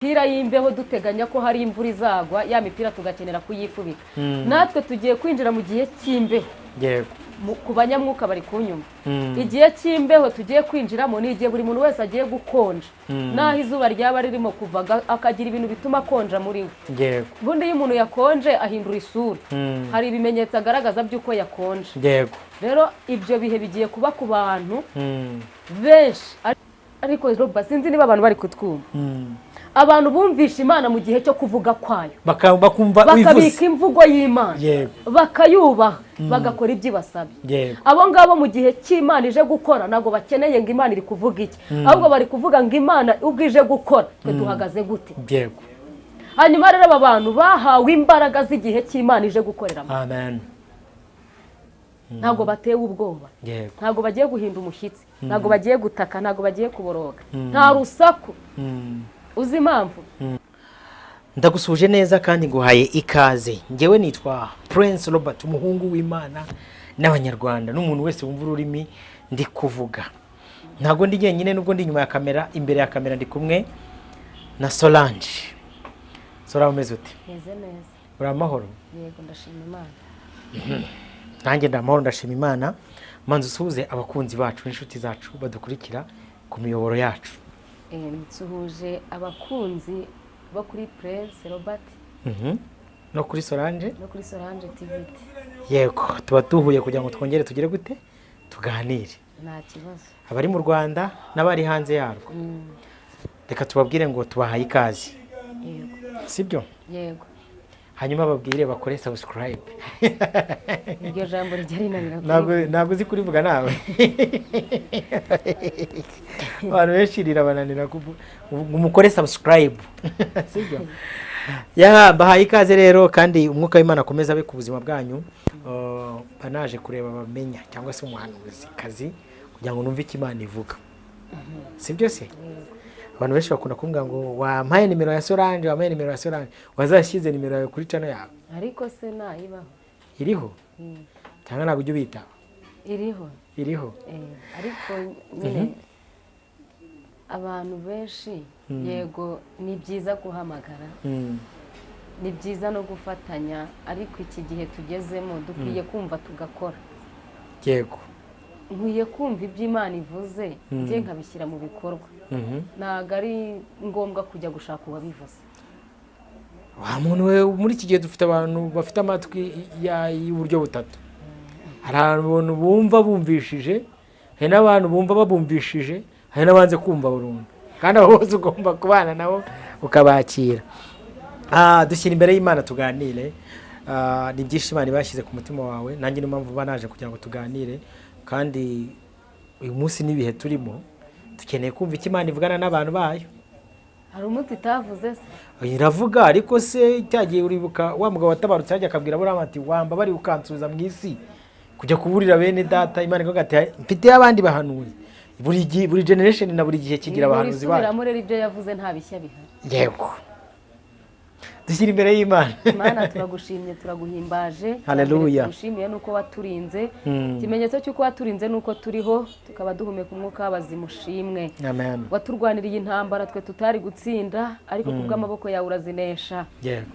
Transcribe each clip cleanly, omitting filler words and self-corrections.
Imipira y'imbeho duteganya ko hari imvura izagwa, ya mipira tugakenera kuyifubika. Natwe tugiye kwinjira mu gihe cy'imbeho. Ku banyamwuka bari kunyuma, igihe cy'imbeho tugiye kwinjiramo ni igihe buri muntu wese agiye gukonja, n'aho izuba ryaba ririmo kuva, akagira ibintu bituma akonja muri we. Ubundi iyo umuntu yakonje ahindura isura. Hari ibimenyetso agaragaza by'uko yakonje. Rero ibyo bihe bigiye kuba ku bantu benshi. Ariko Roba, sinzi niba abantu bari kutwumva. Abantu bumvisha Imana mu gihe cyo kuvuga kwayo, bakumva bakabika wivuze imvugo y'Imana, bakayubaha, bagakora ibyo ibasabye, abo ngabo mu gihe cy'Imana ije gukora ntabwo bakeneye ngo Imana iri kuvuga iki, ahubwo bari kuvuga ngo Imana ubwo ije gukora, twe duhagaze gute? Hanyuma rero aba bantu bahawe imbaraga z'igihe cy'Imana ije gukoreramo. Amen. Ntabwo batewe ubwoba. Ntabwo bagiye guhinda umushyitsi, ntabwo bagiye gutaka, ntabwo bagiye kuboroga, nta rusaku. Uzi impamvu? Ndagusuhuje neza kandi nguhaye ikaze. Ngewe nitwa Prince Robert, umuhungu w'Imana n'Abanyarwanda n'umuntu wese wumva ururimi ndi kuvuga. Ntabwo ndi jyenyine nubwo ndi inyuma ya kamera. Imbere ya kamera ndi kumwe na Solange. Solange, umeze ute? Meze neza. Uri amahoro? Yego, ndashima Imana. Nanjye ndi amahoro, ndashima Imana. Manza usuhuze abakunzi bacu n'inshuti zacu badukurikira ku miyoboro yacu. Nsuhuje abakunzi bo kuri Prince Robert No kuri Solange. No kuri Solange TV. Yego, tuba duhuye kugira ngo twongere tugere gute, tuganire. Nta kibazo. Abari mu Rwanda n'abari hanze yarwo, reka tubabwire ngo tubahaye ikaze. Yego. Sibyo? Yego. Hanyuma babwire bakore subscribe. Iryo jambo rijya rinanira. Ntabwo uzi kurivuga nawe. Abantu benshi rirabananira ngo mukore subscribe, sibyo? Ya, bahaye ikaze rero, kandi umwuka w'Imana akomeza abe ku buzima bwanyu. Banaje kureba bamenya cyangwa se umuhanuzi kazi kugira ngo numve icyo Imana ivuga, sibyo se? Abantu benshi bakunda kumbwira ngo wampaye nimero ya Solange, wampaye nimero ya Solange. Wazashyize nimero yawe kuri channel yawe? Ariko se nayibaho? Iriho cyangwa ntabwo ujya ubitaba? Iriho. Iriho. Ariko nyine abantu benshi, yego ni byiza guhamagara, ni byiza no gufatanya, ariko iki gihe tugezemo dukwiye kumva tugakora. Nkwiye kumva ibyo Imana ivuze, njye nkabishyira mu bikorwa. Ntabwo ari ngombwa kujya gushaka uwabivuze. Wa muntu we, muri iki gihe dufite abantu bafite amatwi y'uburyo butatu. Hari abantu bumva bumvishije, hari n'abantu bumva babumvishije, hari n'abanze kumva burundu, kandi abo bose ugomba kubana nabo ukabakira. Dushyira imbere y'Imana tuganire. Ni byinshi Imana ibashyize ku mutima wawe, nanjye niyo mpamvu mba naje kugira ngo tuganire. Kandi uyu munsi n'ibihe turimo dukeneye kumva icyo Imana ivugana n'abantu bayo. Hari umunsi itavuze se? Iravuga, ariko se cyagiye uribuka wa mugabo watabarutse hajya akabwira Aburahamu ati: "Wamba bari ukansubiza mu isi kujya kuburira bene data?" Imana ikavuga ati: "Mfite abandi bahanuzi." Buri gihe, buri generation na buri gihe kigira abahanuzi bayo. Isubiramo rero ibyo yavuze, nta bishya bihari. Yego, dushyira imbere y'Imana. Imana, turagushimye, turaguhimbaje. Haleluya. Tugushimiye nuko waturinze. Ikimenyetso cy'uko waturinze nuko turiho, tukaba duhumeka umwuka w'abazima. Ushimwe. Amen. Waturwaniriye intambara twe tutari gutsinda, ariko kubw'amaboko yawe urazinesha.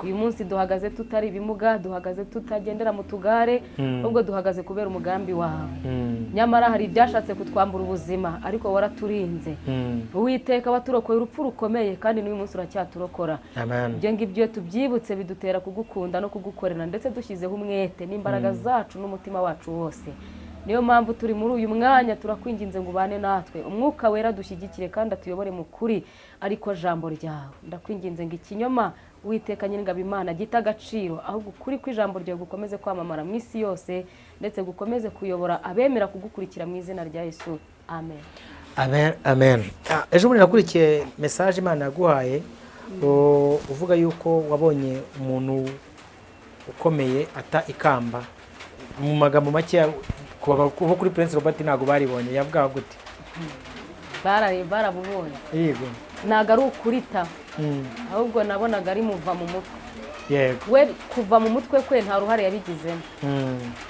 Uyu munsi duhagaze tutari ibimuga, duhagaze tutagendera mu tugare, ahubwo duhagaze kubera umugambi wawe. Nyamara hari ibyashatse kutwambura ubuzima, ariko waraturinze. Uwiteka, waturokoye urupfu rukomeye, kandi n'uyu munsi uracyaturokora. Amen. Ibyo ngibyo iyo tubyibutse bidutera kugukunda no kugukorera, ndetse dushyizeho umwete n'imbaraga zacu n'umutima wacu wose. Niyo mpamvu turi muri uyu mwanya, turakwinginze ngo ubane natwe, Umwuka Wera dushyigikire kandi atuyobore mu kuri, ariko jambo ryawe. Ndakwinginze ngo ikinyoma, Uwiteka Nyiringabo Imana, gite agaciro, ahubwo ukuri kw'ijambo ryawe gukomeze kwamamara mu isi yose, ndetse gukomeze kuyobora abemera kugukurikira, mu izina rya Yesu, amen. Amen, amen. Ejo bundi nakurikiye message Imana yaguhaye, uvuga yuko wabonye umuntu ukomeye ata ikamba. Mu magambo make, bo kuri Prince Robert ntabwo baribonye. Yavugaga gute? Barabubonye. Yego. Ntabwo ari ukurita, ahubwo nabonaga ari muva mu mutwe. Yego. We kuva mu mutwe kwe nta ruhare yabigizemo.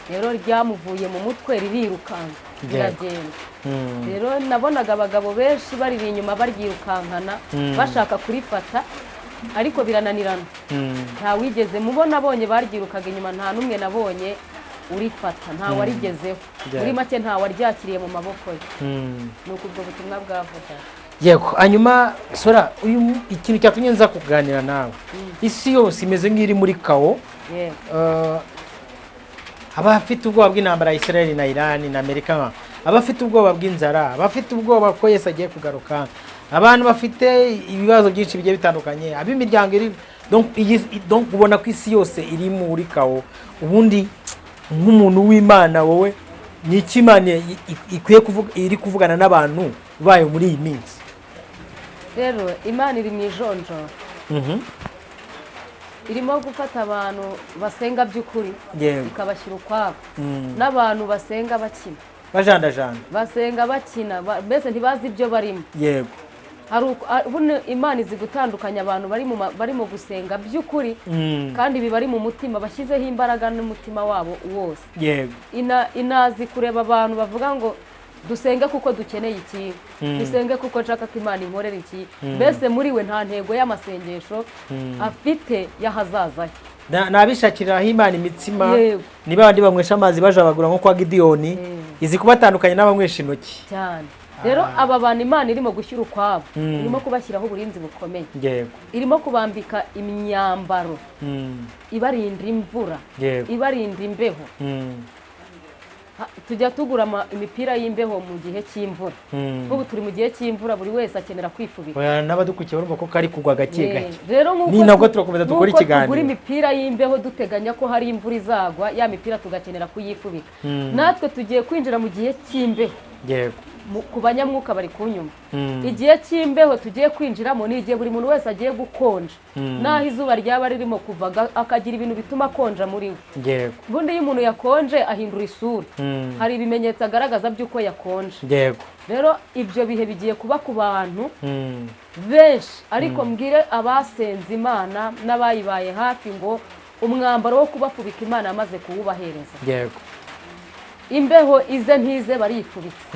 Rero ryamuvuye mu mutwe ririrukanka, riragenda. Rero nabonaga abagabo benshi bariri inyuma baryirukankana, bashaka kurifata, ariko birananirana. Nta wigeze mubona abonye baryirukaga inyuma, nta n'umwe nabonye urifata, nta warigezeho. Muri make nta waryakiriye mu maboko ye. Nuko ubwo butumwa bwavuga. Yego. Hanyuma Sora, uyu ikintu cyatumye nza kuganira nawe, isi yose imeze nk'iri muri chaos. Abafite ubwoba bw'intambara ya Israel na Iran na Amerika, abafite ubwoba bw'inzara, abafite ubwoba ko Yesu agiye kugaruka, abantu bafite ibibazo byinshi bigiye bitandukanye, ab'imiryango iri donc donc ubona ko isi yose iri muri chaos. Ubundi nk'umuntu w'Imana, wowe ni iki Imana ikwiye kuvuga, iri kuvugana n'abantu bayo muri iyi minsi? Rero Imana iri mu ijonjora, irimo gufata abantu basenga by'ukuri, ikabashyira ukwabo, n'abantu basenga bakina, bajandajanda, basenga bakina, mbese ntibazi ibyo barimo. Hari buno Imana izi gutandukanya abantu barimo gusenga by'ukuri, kandi bibari mu mutima, bashyizeho imbaraga n'umutima wabo wose. Inazi kureba abantu bavuga ngo dusenge kuko dukeneye iki, dusenge kuko nshaka ko Imana inkorera iki. Mbese muri we nta ntego y'amasengesho afite y'ahazaza he. Ni abishakiriraho Imana imitsima. Ni babandi banywesha amazi bajabagura nko kwa Gidiyoni. Izi kubatandukanya n'abanywesha intoki. Cyane. Rero aba bantu Imana irimo gushyira ukwabo, irimo kubashyiraho uburinzi bukomeye, irimo kubambika imyambaro ibarinda imvura, ibarinda imbeho. Tujya tugura imipira y'imbeho mu gihe cy'imvura. Nk'ubu turi mu gihe cy'imvura, buri wese akenera kwifubika. Oya, n'abadukurikiye barumva ko kari kugwa gake gake. Rero nk'uko Ni nabwo turakomeza dukore nk'uko ikiganiro. tugura imipira y'imbeho duteganya ko hari imvura izagwa, ya mipira tugakenera kuyifubika, natwe tugiye kwinjira mu gihe cy'imbeho. Ku banyamwuka bari kunyuma, igihe cy'imbeho tugiye kwinjiramo ni igihe buri muntu wese agiye gukonja, n'aho izuba ryaba ririmo kuva, akagira ibintu bituma akonja muri we. Ubundi iyo umuntu yakonje ahindura isura, hari ibimenyetso agaragaza by'uko yakonje. Rero ibyo bihe bigiye kuba ku bantu benshi, ariko mbwire abasenze Imana n'abayibaye hafi ngo umwambaro wo kubafubika Imana yamaze kuwubahereza. Imbeho ize ntize, barifubitse.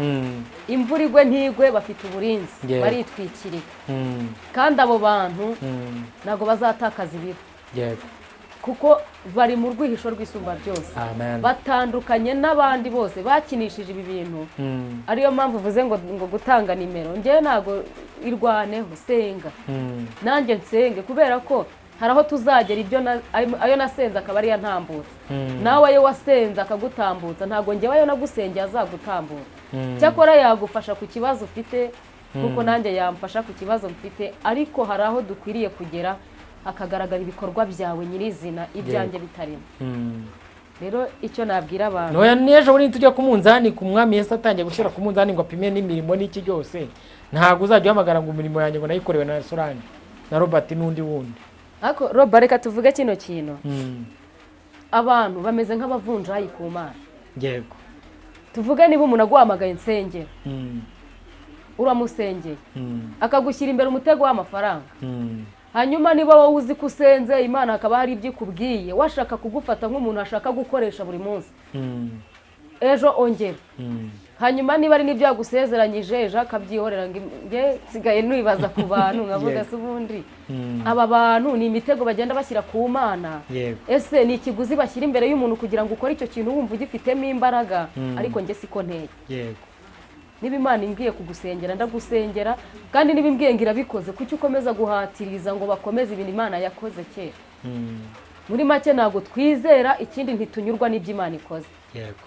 Imvura igwe ntigwe, bafite uburinzi, baritwikiriye. Kandi abo bantu ntabwo bazatakaza ibiro, kuko bari mu rwihisho rw'Isumba byose. Amen. Batandukanye n'abandi bose bakinishije ibi bintu. Ariyo mpamvu uvuze ngo gutanga nimero, njyewe ntabwo. Irwaneho, senga, nanjye nsenge, kubera ko hari aho tuzagera ibyo ayo nasenze akaba ariyo antambutsa, nawe ayo wasenze akagutambutsa. Ntabwo njyewe ayo nagusengeye azagutambutsa. Cyakora yagufasha ku kibazo ufite, kuko nanjye yamfasha ku kibazo mfite, ariko hari aho dukwiriye kugera hakagaragara ibikorwa byawe nyirizina, ibyanjye bitarimo. Rero icyo nabwira abantu, Noya, n'ejo bundi tujya ku munzani ku Mwami Yesu, atangiye gushyira ku munzani ngo apime n'imirimo n'iki byose, ntabwo uzajya uhamagara ngo imirimo yanjye ngo nayikorewe na Solange na Robert n'undi wundi. Ariko Roba, reka tuvuge kino kintu. Abantu bameze nk'abavunjayi ku Mana. Tuvuge niba umuntu aguhamagaye insengero, uramusengeye, akagushyira imbere umutego w'amafaranga. Hanyuma niba wowe uzi ko usenze Imana, hakaba hari ibyo ikubwiye, washaka kugufata nk'umuntu ashaka gukoresha buri munsi, ejo ongera. Hanyuma niba ari n'ibyo yagusezeranyije, ejo akabyihorera. Ngo nge nsigaye nibaza ku bantu nkavuga, se ubundi aba bantu ni imitego bagenda bashyira ku Mana? Ese ni ikiguzi bashyira imbere y'umuntu kugira ngo ukore icyo kintu wumva ugifitemo imbaraga? Ariko njye siko nteye. Niba Imana imbwiye kugusengera, ndagusengera, kandi niba imbwiye ngo irabikoze, kuki ukomeza guhatiriza ngo bakomeze ibintu Imana yakoze kera? Muri make ntabwo twizera, ikindi ntitunyurwa n'ibyo Imana ikoze. Yego,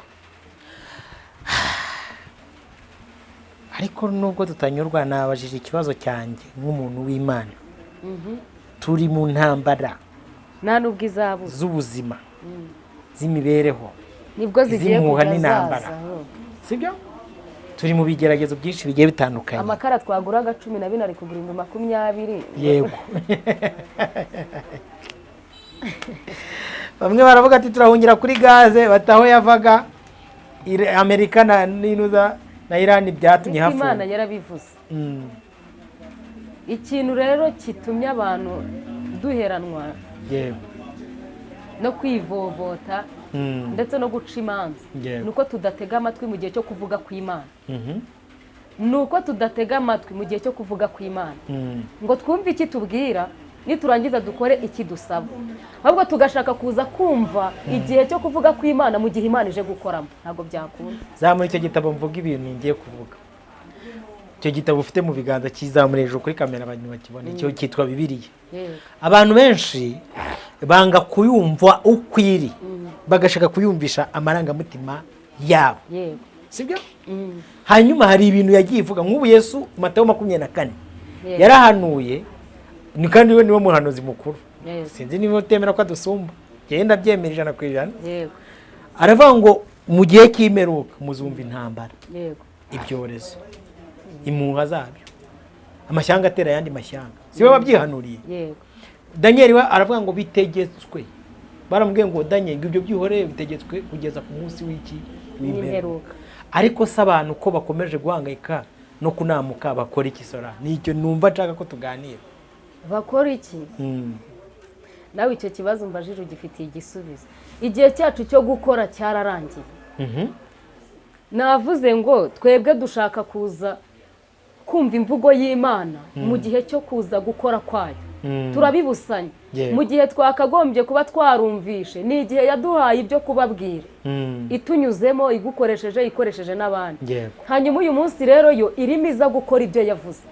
ariko nubwo tutanyurwa, nabajije ikibazo cyanjye nk'umuntu w'Imana. Turi mu ntambara Nta n'ubwo izabura. z'ubuzima, z'imibereho, Nibwo zigiye iz'impuha kujya n'intambara. zaza. Sibyo? Turi mu bigeragezo byinshi bigiye bitandukanye. Amakara twaguraga 14 ari kugura 20,000. Yego, bamwe baravuga ati turahungira kuri gaze, bataho yavaga. Amerika na n'inuza na Irani byatumye Ariko Imana hafunga. yarabivuze. Ikintu rero kitumye abantu duheranwa, No kwivovota ndetse no guca imanza, ni uko tudatega amatwi mu gihe cyo kuvuga kw'Imana. Ni uko tudatega amatwi mu gihe cyo kuvuga kw'Imana ngo twumve iki tubwira, niturangiza dukore iki dusaba, ahubwo tugashaka kuza kumva igihe cyo kuvuga kw'Imana mu gihe Imana ije gukoramo, ntabwo byakunda. Zamura icyo gitabo mvuga ibintu ngiye kuvuga. Icyo gitabo ufite mu biganza kizamura hejuru kuri kamera abantu bakibona, icyo cyitwa Bibiliya. Abantu benshi banga kuyumva uko iri, bagashaka kuyumvisha amarangamutima yabo, sibyo? Hanyuma hari ibintu yagiye ivuga, nk'ubu Yesu, Matayo 24, yarahanuye, ni kandi we niwe muhanuzi mukuru. Sinzi niba utemera ko adusumba, genda ndabyemera 100%. Aravuga ngo mu gihe cy'imperuka muzumva intambara, ibyorezo, impuha zabyo, amashyanga atera ayandi mashyanga. Si we wabyihanuriye? Yego. Daniel we aravuga ngo bitegetswe, baramubwiye ngo Daniel, ngo ibyo byihoreye bitegetswe kugeza ku munsi w'iki? W'imperuka. Ariko se abantu ko bakomeje guhangayika no kunamuka, bakora iki? Sora nicyo numva nshaka ko tuganira. Bakora iki? Nawe icyo kibazo mbajije ugifitiye igisubizo. Igihe cyacu cyo gukora cyararangiye. Navuze ngo twebwe dushaka kuza kumva imvugo y'Imana mu gihe cyo kuza gukora kwayo, turabibusanya. Mu gihe twakagombye kuba twarumvishe ni igihe yaduhaye ibyo kubabwira, itunyuzemo, igukoresheje, ikoresheje n'abandi. Hanyuma uyu munsi rero yo irimo iza gukora ibyo yavuze.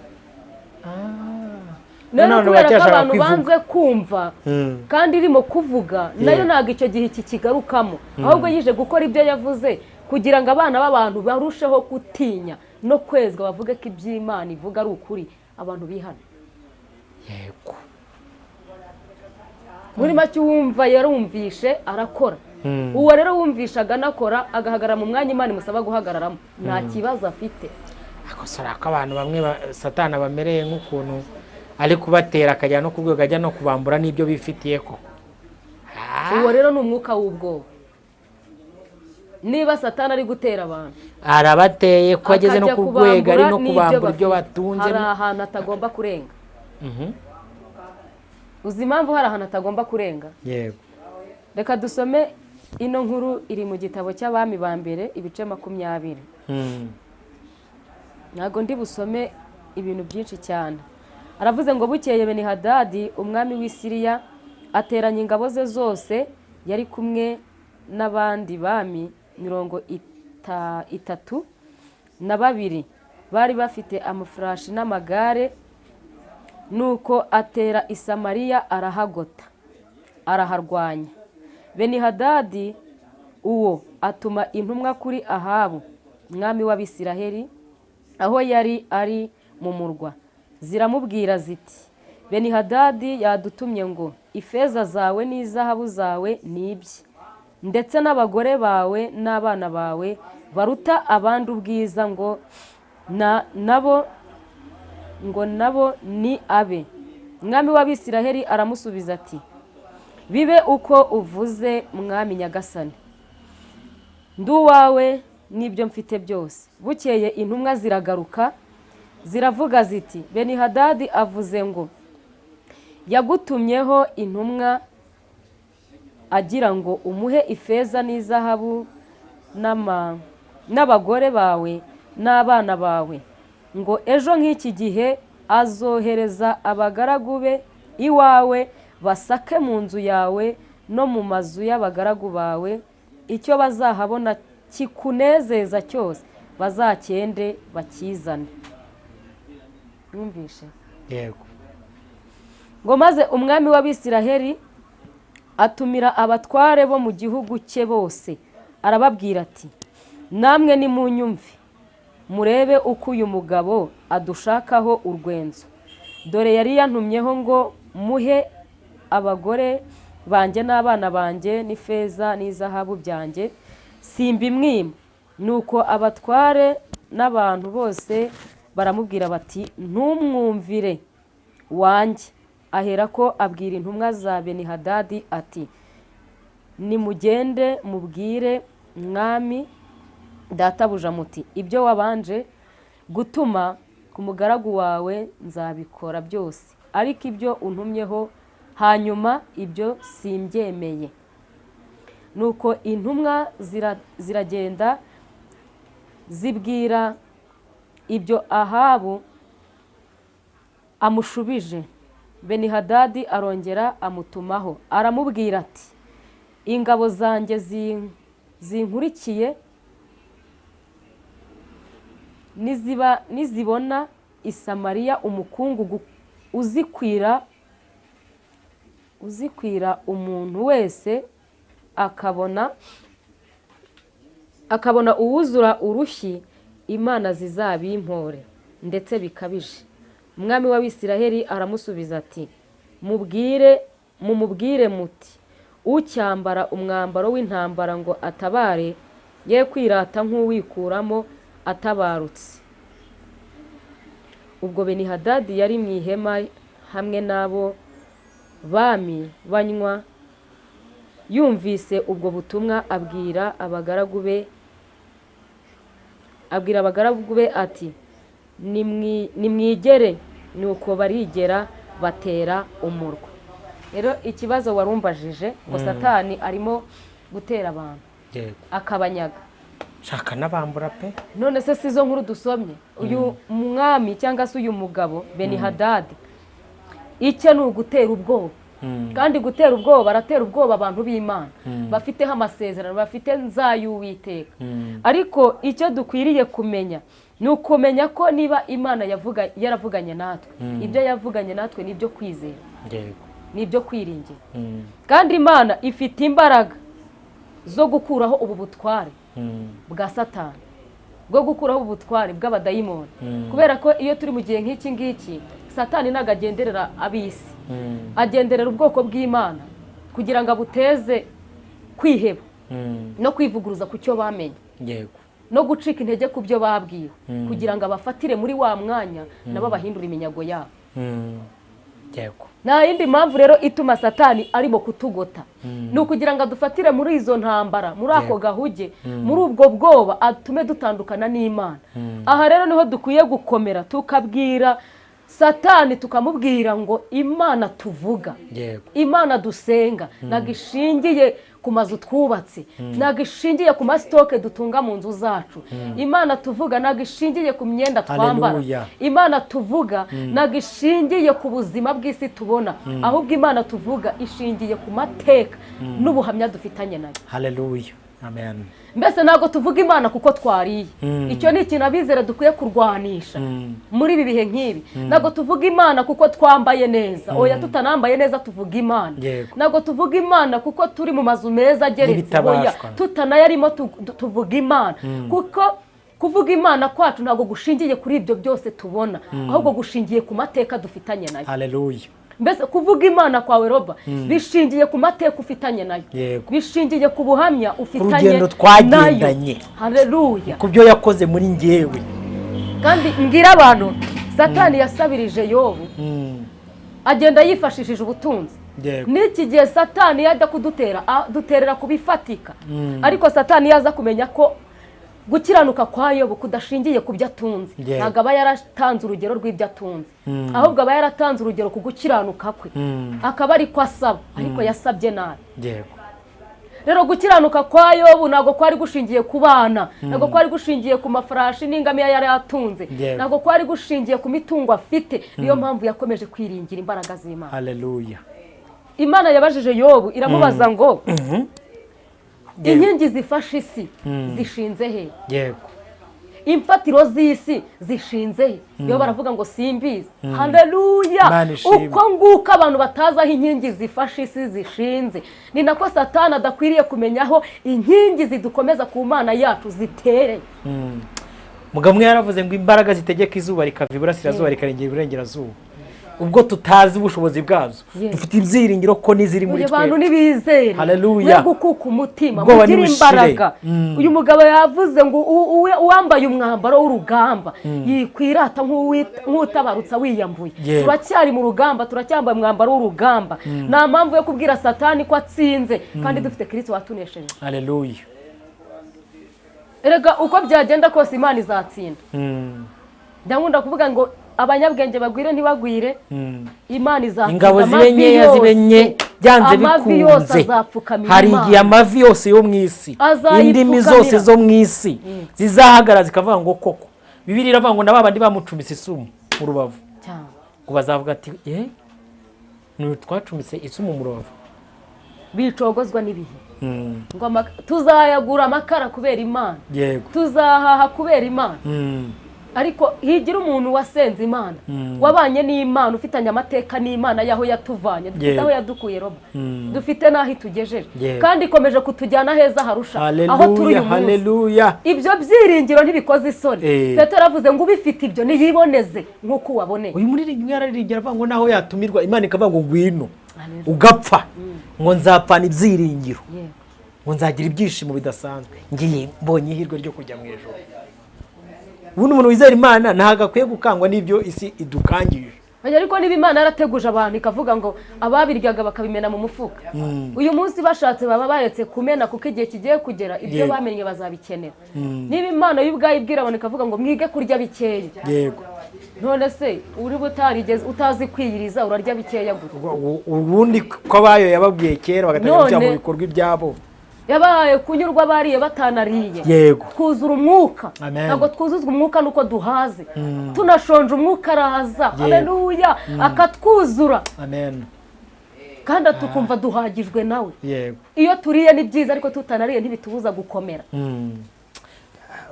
Rero None kubera ko baracyashaka abantu kwivuga. banze kumva kandi irimo kuvuga nayo, ntabwo icyo gihe iki kigarukamo, ahubwo yije gukora ibyo yavuze kugira ngo abana b'abantu barusheho gutinya no kwezwa, bavuge ko iby'Imana ivuga ari ukuri, abantu bihana. Muri make, uwumva yarumvishe arakora. Uwo rero wumvishaga anakora, agahagarara mu mwanya Imana imusaba guhagararamo, nta kibazo afite. Ako sora ko abantu bamwe Satani bamereye nk'ukuntu ari kubatera, akajya no ku rwego ajya no kubambura n'ibyo bifitiye ko. Uwo rero ni umwuka w'ubwoba. Niba Satani ari gutera abantu, Arabateye ko ageze no akajya ku rwego ari no kubambura n'ibyo kubambura ibyo bafite. batunze. Hari ahantu atagomba kurenga. Uzi impamvu hari ahantu atagomba kurenga? Yego. Reka dusome ino nkuru iri mu gitabo cy'Abami ba Mbere, ibice 20. Ntabwo ndi busome ibintu byinshi cyane. Aravuze ngo bukeye Benihadadi umwami w'i Siriya ateranya ingabo ze zose, yari kumwe n'abandi bami 32 bari bafite amafarashi n'amagare. Nuko atera i Samariya, arahagota, araharwanya. Benihadadi uwo atuma intumwa kuri Ahabu mwami w'Abisiraheli aho yari ari mu murwa, ziramubwira ziti: "Benihadadi yadutumye ngo ifeza zawe n'izahabu zawe ni ibye, ndetse n'abagore bawe n'abana bawe baruta abandi ubwiza, ngo na nabo ngo nabo ni abe." Mwami w'Abisiraheli aramusubiza ati: "Bibe uko uvuze, mwami nyagasani, ndi uwawe n'ibyo mfite byose." Bukeye intumwa ziragaruka, ziravuga ziti: "Benihadadi avuze ngo yagutumyeho intumwa agira ngo umuhe ifeza n'izahabu n'abagore bawe n'abana bawe, ngo ejo nk'iki gihe azohereza abagaragu be iwawe, basake mu nzu yawe no mu mazu y'abagaragu bawe, icyo bazahabona kikunezeza cyose bazacyende bakizane." Mwumvishe? Yego. Ngo maze umwami w'Abisiraheli atumira abatware bo mu gihugu cye bose, arababwira ati: "Namwe nimunyumve, murebe uko uyu mugabo adushakaho urwenzo. Dore yari yantumyeho ngo muhe abagore banjye n'abana banjye n'ifeza n'izahabu byanjye, simbimwima." Nuko abatware n'abantu bose baramubwira bati: "Ntumwumvire wanjye." Aherako abwira intumwa za Benihadadi ati: "Nimugende mubwire mwami databuja muti: 'Ibyo wabanje gutuma ku mugaragu wawe nzabikora byose, ariko ibyo untumyeho hanyuma ibyo simbyemeye.'" Nuko intumwa ziragenda zibwira ibyo Ahabu amushubije. Benihadadi arongera amutumaho, aramubwira ati: "Ingabo zanjye zinkurikiye nizibona i Samariya umukungugu uzikwira umuntu wese akabona uwuzura urushyi, imana zizabimpore ndetse bikabije." Umwami w'Abisiraheli aramusubiza ati: "Mumubwire muti: 'Ucyambara umwambaro w'intambara ngo atabare ye kwirata nk'uwikuramo atabarutse.'" Ubwo Benihadadi yari mu ihema hamwe n'abo bami banywa, yumvise ubwo butumwa abwira abagaragu be ati: "Nimwigere." Nuko barigera, batera umurwa. Rero ikibazo warumbajije ngo Satani arimo gutera abantu akabanyaga. Shaka n'abambura pe. None se si zo nkuru dusomye? Uyu mwami cyangwa se uyu mugabo Benihadadi, icye ni ugutera ubwoba. Kandi gutera ubwoba, aratera ubwoba abantu b'Imana bafiteho amasezerano, bafite nzay'Uwiteka. Ariko icyo dukwiriye kumenya ni ukumenya ko niba Imana yaravuganye natwe, ibyo yavuganye natwe ni ibyo kwizera, ni ibyo kwiringira. Kandi Imana ifite imbaraga zo gukuraho ubu butware bwa Satani, bwo gukuraho ubu butware bw'abadayimoni. Kubera ko iyo turi mu gihe nk'iki ngiki, Satani ntabwo agenderera ab'isi, agenderera ubwoko bw'Imana kugira ngo abuteze kwiheba no kwivuguruza ku cyo bamenye no gucika intege ku byo babwiwe, kugira ngo abafatire muri wa mwanya nabo bahindure iminyago yabo. Nta yindi mpamvu rero ituma Satani arimo kutugota, ni ukugira ngo adufatire muri izo ntambara, muri ako gahuge, muri ubwo bwoba, atume dutandukana n'Imana. Aha rero niho dukwiye gukomera, tukabwira Satani, tukamubwira ngo Imana tuvuga, Imana dusenga ntabwo ishingiye ku mazu twubatse, ntabwo ishingiye ku masitoke dutunga mu nzu zacu. Imana tuvuga ntabwo ishingiye ku myenda twambara. Haleluya. Imana tuvuga ntabwo ishingiye ku buzima bw'isi tubona, ahubwo Imana tuvuga ishingiye ku mateka n'ubuhamya dufitanye nayo. Haleluya, amen. Mbese ntabwo tuvuga Imana kuko twariye. Icyo ni ikintu abizera dukwiye kurwanisha muri ibi bihe nk'ibi. Ntabwo tuvuga Imana kuko twambaye neza, oya, tutanambaye neza tuvuga Imana. Ntabwo tuvuga Imana kuko turi mu mazu meza ageretse, oya, N'ibitabashwa. tutanayarimo tuvuga Imana, kuko kuvuga Imana kwacu ntabwo gushingiye kuri ibyo byose tubona, ahubwo gushingiye ku mateka dufitanye nayo. Haleluya. Mbese kuvuga Imana kwawe, roba bishingiye ku mateka ufitanye nayo, bishingiye ku buhamya ufitanye Rugendo twagendanye. nayo. Haleluya. Ku byo yakoze muri njyewe. Kandi mbwira abantu, Satani yasabirije Yobu, agenda yifashishije ubutunzi. N'iki gihe Satani yajya kudutera, duterera ku bifatika. Ariko Satani yaza kumenya ko gukiranuka kwa Yobu kudashingiye ku byo atunze, ntabwo aba yaratanze urugero rw'ibyo atunze, ahubwo aba yaratanze urugero ku gukiranuka kwe, akaba ariko asaba. Ariko yasabye nabi. Rero gukiranuka kwa Yobu ntabwo kwari gushingiye ku bana, ntabwo kwari gushingiye ku mafarashi n'ingamiya yari atunze, ntabwo kwari gushingiye ku mitungo afite. Niyo mpamvu yakomeje kwiringira imbaraga z'Imana. Haleluya. Imana yabajije Yobu, iramubaza ngo: "Inkingi zifashe isi zishinze he? Imfatiro z'isi zishinze he?" Iyo baravuga ngo: "Simbizi." Haleluya. Imana ishimwe. Uko nguko abantu batazi aho inkingi zifashe isi zishinze, ni nako Satani adakwiriye kumenya aho inkingi zidukomeza ku Mana yacu zitereye. Mugabo umwe yaravuze ngo imbaraga zitegeka izuba rikava iburasirazuba rikarengera iburengerazuba, ubwo tutazi ubushobozi bwazo, dufite ibyiringiro ko n'iziri muri Uyu bantu twe. ntibizere. Haleluya. We gukuka umutima, Ubwoba mugire nibushire. imbaraga. Uyu mugabo yavuze ngo uwambaye umwambaro w'urugamba yikwirata nk'utabarutsa wiyambuye. Turacyari mu rugamba, turacyambaye umwambaro w'urugamba. Nta mpamvu yo kubwira Satani ko atsinze kandi dufite Kirisito watunesheje. Haleluya. Erega uko byagenda kose Imana izatsinda. Ndakunda kuvuga ngo abanyabwenge bagwire ntibagwire, Imana izatsinda Ingabo zibe amavi nkeya zibe yose. nke. Byanze Amavi yose bikunze azapfukamira hari Imana. igihe amavi yose yo mu isi, Azayipfukamira. indimi zose zo mu isi zizahagarara zikavuga ngo koko. Bibiliya iravuga ngo na ba bandi bamucumise isumu mu rubavu Cyane. ngo bazavuga ati: "Eh, ni twacumise isumu mu rubavu." Bicogozwa n'ibihe ngo tuzayagura amakara kubera Imana, tuzahaha kubera Imana. Ariko higira umuntu wasenze Imana, wabanye n'Imana, ufitanye amateka n'Imana y'aho yatuvanye. Dufite aho yadukuye, roba, dufite n'aho itugejeje, kandi ikomeje kutujyana heza harusha aho turi uyu Haleluya, munsi. haleluya. Ibyo byiringiro ntibikoze isoni. Petero aravuze ngo ubifite ibyo niyiboneze nk'uko uwaboneye. Uyu muririmbyi yararirimbye, aravuga ngo naho yatumirwa Imana ikavuga ngo ngwino Haleluya. ugapfa, ngo nzapfana ibyiringiro, ngo nzagira ibyishimo bidasanzwe, ngiye mbonye ihirwe ryo kujya mu ijuru. Ubundi umuntu wizera Imana ntabwo akwiye gukangwa n'ibyo isi idukangije. Oya, ariko niba Imana yarateguje abantu ikavuga ngo ababiryaga bakabimena mu mufuka, uyu munsi bashatse baba baretse kumena, kuko igihe kigiye kugera ibyo bamenye bazabikenera. Niba Imana yo ubwayo ibwira abantu ikavuga ngo mwige kurya bikeya, none se uri butarigeze utazi kwiyiriza urarya bikeya gute? Ubundi ko abayo yababwiye kera bagatangira gushyira mu bikorwa ibyabo. Yabahaye kunyurwa bariye batanariye. Twuzura umwuka. Amen. Ntabwo twuzuzwa umwuka nuko duhaze. Tunashonje umwuka araza, haleluya, akatwuzura, Amen. kandi tukumva duhagijwe nawe. Iyo turiye ni byiza, ariko tutanariye ntibitubuza gukomera.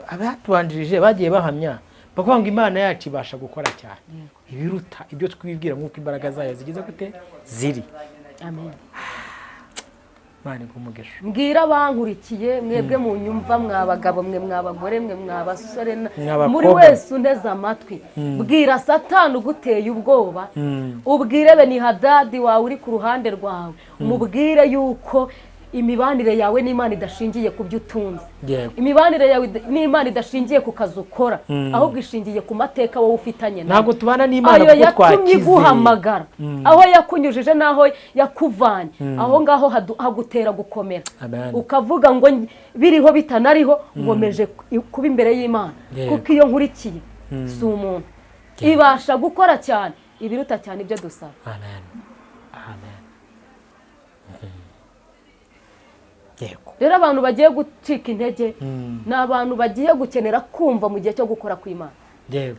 Abatubanjirije bagiye bahamya bakuvuga ngo Imana yacu ibasha gukora cyane ibiruta ibyo twibwira, nk'uko imbaraga zayo zigize gute ziri. Amen. Imana iguhe umugisha. Mbwira abankurikiye, mwebwe mu nyumva, mwa bagabo mwe, mwa bagore mwe, mwa basore Mwa bakobwa. muri wese unteze amatwi, bwira Satani uguteye ubwoba, ubwire Benihadadi wawe uri ku ruhande rwawe, umubwire yuko imibanire yawe n'Imana idashingiye ku byo utunze, imibanire yawe n'Imana idashingiye ku kazi ukora, ahubwo ishingiye ku mateka wowe ufitanye nayo. Ntabwo tubana n'Imana Ayo kuko yatumye twakize. iguhamagara, aho yakunyujije n'aho yakuvanye, aho ngaho hagutera gukomera, Amen. ukavuga ngo biriho bitanariho nkomeje kuba imbere y'Imana, kuko iyo nkurikiye si umuntu, ibasha gukora cyane ibiruta cyane ibyo dusaba. Amen, amen. Yego. Rero abantu bagiye gucika intege ni abantu bagiye gukenera kumva mu gihe cyo gukora kw'Imana.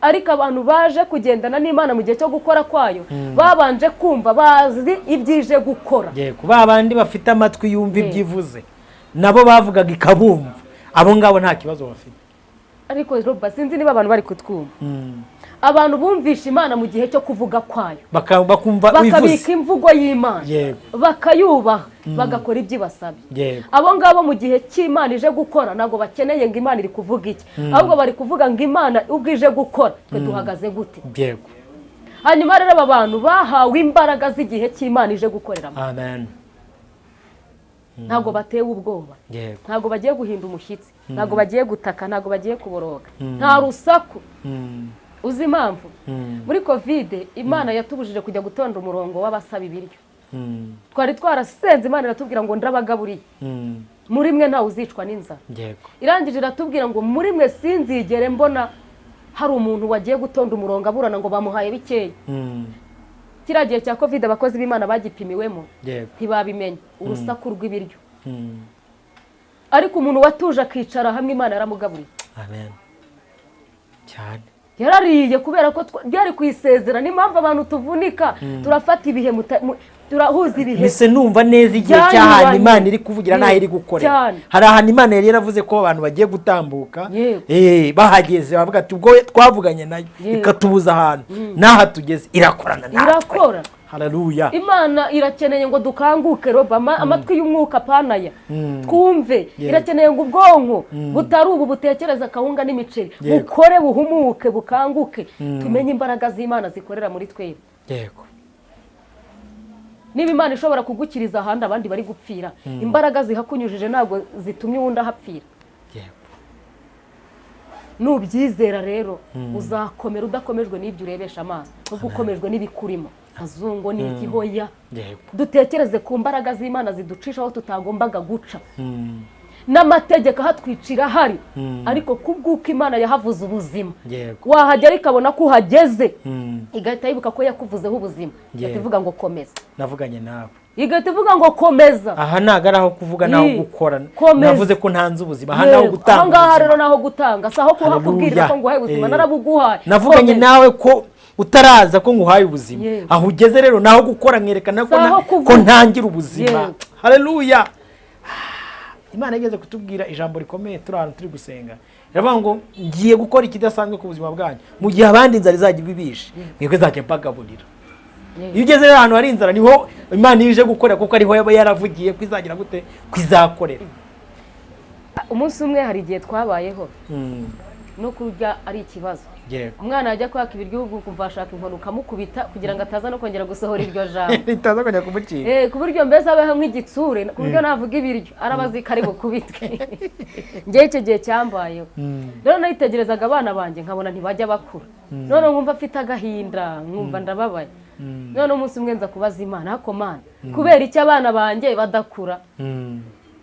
Ariko abantu baje kugendana n'Imana mu gihe cyo gukora kwayo babanje kumva, bazi ibyije gukora. Yego, ba bandi bafite amatwi yumva ibyo ivuze, nabo bavugaga ikabumva, abo ngabo nta kibazo bafite. Ariko Roba, sinzi niba abantu bari kutwumva. Abantu bumvisha Imana mu gihe cyo kuvuga kwayo, bakumva bakabika wivuze, imvugo y'Imana, bakayubaha, bagakora ibyo ibasabye, abo ngabo mu gihe cy'Imana ije gukora ntabwo bakeneye ngo Imana iri kuvuga iki, ahubwo bari kuvuga ngo Imana ubwo ije gukora twe duhagaze gute? Hanyuma rero aba bantu bahawe imbaraga z'igihe cy'Imana ije gukoreramo, Amen. ntabwo batewe ubwoba, ntabwo bagiye guhinda umushyitsi, ntabwo bagiye gutaka, ntabwo bagiye kuboroga, nta rusaku. Uzi impamvu? Muri COVID Imana yatubujije kujya gutonda umurongo w'abasaba ibiryo. Twari twarasenze Imana iratubwira ngo ndabagaburiye, muri mwe ntawe uzicwa n'inzara. Irangije iratubwira ngo muri mwe sinzigere mbona hari umuntu wagiye gutonda umurongo aburana ngo bamuhaye bikeya. Kiriya gihe cya COVID abakozi b'Imana bagipimiwemo ntibabimenya urusaku rw'ibiryo, ariko umuntu watuje akicara hamwe, Imana yaramugaburiye. Amen cyane. Yarariye kubera ko byari ku isezerano. Impamvu abantu tuvunika, turafata ibihe, turahuza ibihe. Mise numva neza igihe Byanyuranye. cy'ahantu Imana iri kuvugira n'aho iri gukorera. Hari ahantu Imana yari yaravuze ko abantu bagiye gutambuka, bahageze bavuga ati ubwo twavuganye nayo ikatubuza ahantu, n'aha tugeze irakorana natwe. Irakora. Haleluya. Imana irakeneye ngo dukanguke, roba, amatwi y'umwuka panaya twumve. Irakeneye ngo ubwonko butari ubu butekereza akawunga n'imiceri bukore, buhumuke, bukanguke, tumenye imbaraga z'Imana zikorera muri twebwe. Niba Imana ishobora kugukiriza ahandi abandi bari gupfira, imbaraga zihakunyujije ntabwo zitumye uwundi ahapfira. Nubyizera rero uzakomera udakomejwe n'ibyo urebesha amaso, ahubwo ukomejwe n'ibikurimo. Azungo ni igihoya. Dutekereze ku mbaraga z'Imana ziducisha aho tutagombaga guca. N'amategeko ahatwicira ahari, ariko kubw'uko Imana yahavuze ubuzima, wahagera ikabona ko uhageze, igahita yibuka ko yakuvuzeho ubuzima, igahita ivuga ngo komeza. Navuganye nawe. Igahita ivuga ngo komeza. Aha ntabwo ari aho kuvuga, naho gukora. Navuze ko ntanze ubuzima, aha naho gutanga. Aha ngaha rero naho gutanga, si aho kuhakubwirira ko nguhaye ubuzima, narabuguhaye. Navuganye nawe ko utaraza ko nguhaye ubuzima, aho ugeze rero naho gukora, nkerekana ko ntangira ubuzima. Haleluya. Imana igeze kutubwira ijambo rikomeye turi ahantu turi gusenga, iravuga ngo ngiye gukora ikidasanzwe ku buzima bwanyu, mu gihe abandi inzara izajya ibibishe, mwebwe nzajya mbagaburira. Iyo ugeze rero ahantu hari inzara, niho Imana ije gukorera, kuko ariho yaba yaravugiye ko izagira gute, ko izakorera. Umunsi umwe hari igihe twabayeho no kurya ari ikibazo. Umwana yajya kwaka ibiryo ukumva ashaka inkoni ukamukubita kugira ngo ataza no kongera gusohora iryo jambo, ritaza kongera kumucika. Ku buryo mbese abeho nk'igitsure, ku buryo navuga ibiryo arabazi ko ari bukubitwe. Njyewe icyo gihe cyambayeho rero, nayitegerezaga abana banjye nkabona ntibajya bakura, none nkumva afite agahinda, nkumva ndababaye. None umunsi umwe nza kubaza Imana, ariko Mana, kubera icyo abana banjye badakura?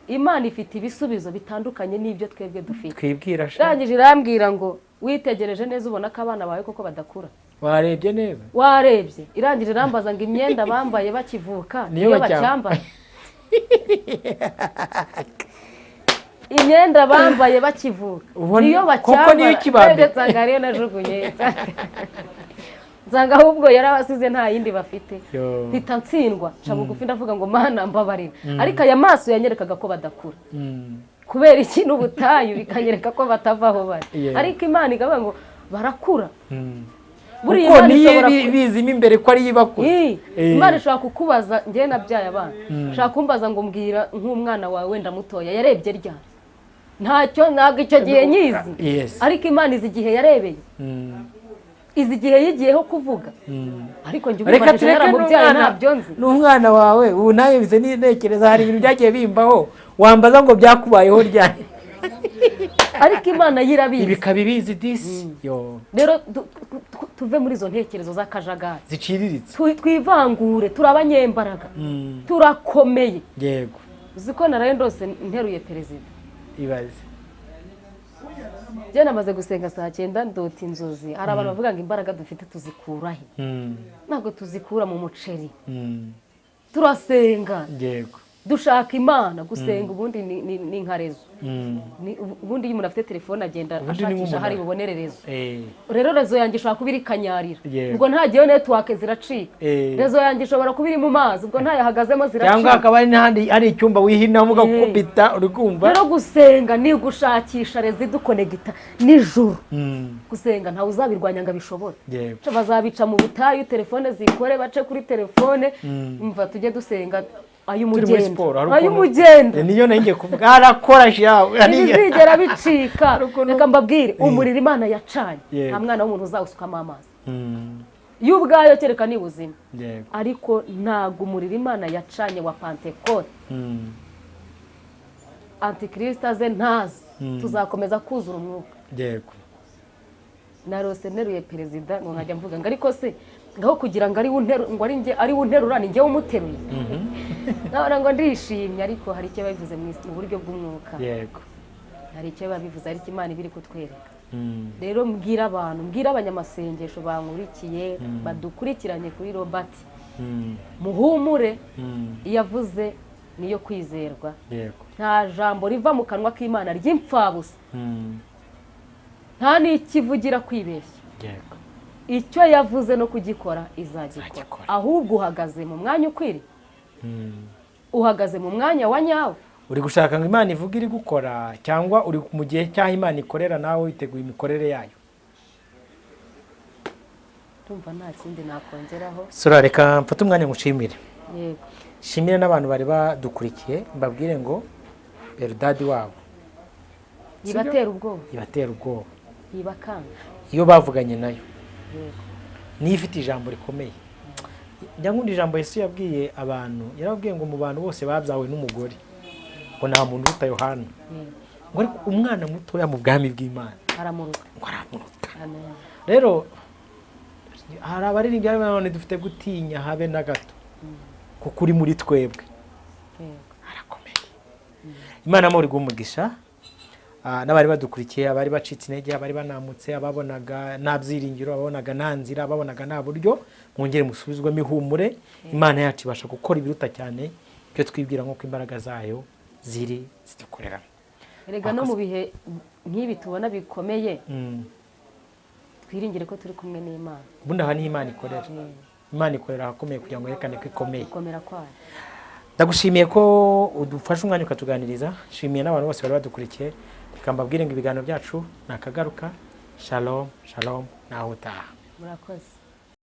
Imana ifite ibisubizo bitandukanye n'ibyo twebwe dufite. Twibwira. Irangije irambwira ngo witegereje neza ubona ko abana bawe koko badakura? Warebye neza? Warebye. Irangije irambaza ngo imyenda bambaye bakivuka niyo bacyambaye? Imyenda bambaye bakivuka niyo bacyambaye? Nsanga ariyo najugunye, nsanga ahubwo yarabasize nta yindi bafite. Mpita ntsindwa, nca bugufi ndavuga ngo Mana mbabarira. Ariko aya maso yanyerekaga ko badakura kubera iki n'ubutayu, bikanyereka ko batava aho bari. Ariko Imana ikavuga ngo barakura. Buriya Imana ishobora bizimo imbere ko ari ibakura. Imana ishobora kukubaza, njye nabyaye abana, ushobora kumbaza ngo mbwira nk'umwana wawe wenda mutoya yarebye ryari? Ntacyo, ntabwo icyo gihe nyizi. Ariko Imana izi igihe yarebeye, izi igihe yigiyeho kuvuga. Ariko njye ubibajije naramubyaye ntabyo nzi. N'umwana wawe ubu nawe bize n'intekereza, hari ibintu byagiye bimbaho wambaza ngo byakubayeho ryari? Ariko Imana yirabizi, ibikaba ibizi disi. Rero tuve muri izo ntekerezo z'akajagari ziciriritse, twivangure, turi abanyembaraga, turakomeye. Yego. Uzi ko naraye ndose nteruye perezida. Ibaze. Njye namaze gusenga saa 9 ndota inzozi. Hari abantu bavuga ngo imbaraga dufite tuzikura he? Ntabwo tuzikura mu muceri. Turasenga. Yego. Dushaka Imana. Gusenga ubundi ni nka rezo. Ubundi iyo umuntu afite telefone agenda ashakisha hari bubonere rezo. Rero rezo yanjye ishobora kuba iri Kanyarira, ubwo ntagiyeyo network ziracika. Rezo yanjye ishobora kuba iri mu mazi, ubwo ntayahagazemo ziracika. Cyangwa hakaba hari n'ahandi hari icyumba wihinamo ugakubita, uri kumva. Rero gusenga ni gushakisha rezo idukonegita nijoro. Gusenga ntawe uzabirwanya ngo abishobore. Bazabica mu butayu, telefone zikore, bace kuri telefone. Umva tujye dusenga ay'umugendo, niyo nanjye kuvuga arakora shawe, ntibizigera bicika. Reka mbabwire, umuriro Imana yacanye nta mwana w'umuntu uzawusukamo amazi. Yo ubwayo kereka ni ubuzima, ariko ntabwo umuriro Imana yacanye wa Pantekote Antikristo aze ntazi, tuzakomeza kuzura umwuka. Yego. Narose nteruye perezida ngo nkajya mvuga ngo ariko se ngaho kugira ngo ari unterura ni njye umuteruye. Nabona ngo ndishimye, ariko hari icyo babivuze mu buryo bw'umwuka. Yego. Hari icyo babivuze, ariko Imana ibiri kutwereka. Rero mbwira abantu, mbwira abanyamasengesho bankurikiye, badukurikiranye kuri Robert, muhumure, iyo avuze niyo kwizerwa. Yego. Nta jambo riva mu kanwa k'Imana ry'imfabusa. Nta n'ikivugira kwibeshya. Yego. Icyo yavuze no kugikora izagikora. Ahubwo uhagaze mu mwanya ukwiriye, uhagaze mu mwanya wa nyawo. Uri gushaka ngo Imana ivuge iri gukora, cyangwa uri mu gihe cyaho Imana ikorera nawe witeguye imikorere yayo? Ndumva nta kindi nakongeraho. Sura, reka mfate umwanya ngushimire. Yego. Shimire n'abantu bari badukurikiye, mbabwire ngo Eludadi wabo ibatera ubwoba, ibatera ubwoba, ibakanga iyo bavuganye nayo. Niyo ifite ijambo rikomeye. Njya nkunda ijambo Yesu yabwiye abantu, yarababwiye ngo mu bantu bose babyawe n'umugore ngo nta muntu uruta Yohana, ngo ariko umwana mutoya mu bwami bw'Imana aramuruta, ngo aramuruta. Rero hari abaririmbyi none dufite gutinya habe na gato, kuko uri muri twebwe arakomeye. Imana amahoro iguhe umugisha. N'abari badukurikiye, abari bacitse intege, abari banamutse, ababonaga nta byiringiro, ababonaga nta nzira, ababonaga nta buryo, mwongere musubizwemo ihumure. Imana yacu ibasha gukora ibiruta cyane ibyo twibwira, nk'uko imbaraga zayo ziri zidukoreramo. Erega no mu bihe nk'ibi tubona bikomeye, twiringire ko turi kumwe n'Imana. Ubundi aha niho Imana ikorera. Imana ikorera ahakomeye kugira ngo yerekane ko ikomeye. Gukomera kwayo. Ndagushimiye ko udufashe umwanya ukatuganiriza. Nshimiye n'abantu bose bari badukurikiye. Reka mbabwire ngo ibiganiro byacu ni akagaruka. Shalom, shalom, naho utaha. Murakoze.